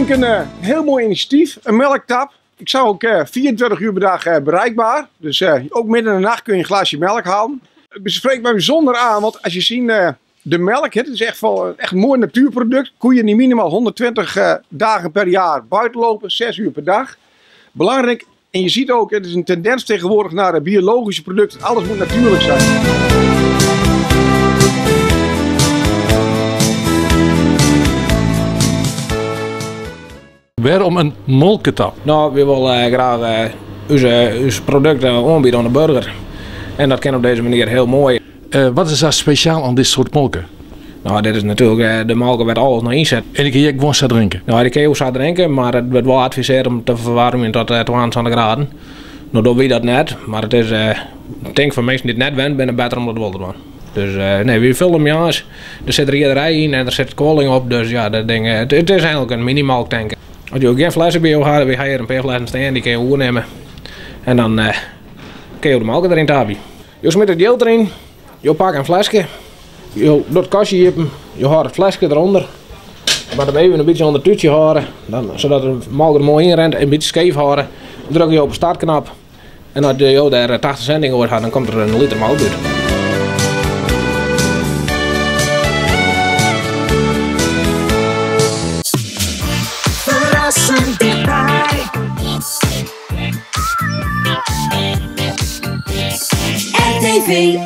denk een heel mooi initiatief, een melktap. Ik zou ook 24 uur per dag bereikbaar. Dus ook midden in de nacht kun je een glaasje melk halen. Het spreekt mij bijzonder aan, want als je ziet de melk, het is echt, wel, echt een mooi natuurproduct. Koeien die minimaal 120 dagen per jaar buiten lopen, 6 uur per dag. Belangrijk, en je ziet ook, het is een tendens tegenwoordig naar biologische producten. Alles moet natuurlijk zijn. Waarom een molketap? Nou, we willen graag onze producten aanbieden aan de burger. En dat kan op deze manier heel mooi. Wat is daar speciaal aan dit soort molken? Nou, dit is natuurlijk de molken waar alles nog in zit. En die kun je gewoon zo drinken? Nou, die kun je ook zo drinken, maar het wordt wel adviseerd om te verwarmen tot 22 graden. Nou, doen we dat net, maar het is, ik denk voor mensen die het net wend zijn, beter om dat wel te doen. Dus nee, we vullen hem juist. Er zit rederij in en er zit koling op, dus ja, dat ding, het is eigenlijk een mini-melktank. Als je ook geen flessen bij jou hebt, we hebben hier een paar flessen staan, die kun je oornemen. En dan kun je de melk erin tappen. Je smeert het geld erin, je pakt een flesje, je doet het kastje open, je houdt het flesje eronder. Maar dan even een beetje onder het toetje houden, dan, zodat de melk er mooi in rent, een beetje scheef houden. Dan druk je op de startknop en als je daar 80 cent in hoort, dan komt er een liter melk uit. Verrassend dichtbij. RTV.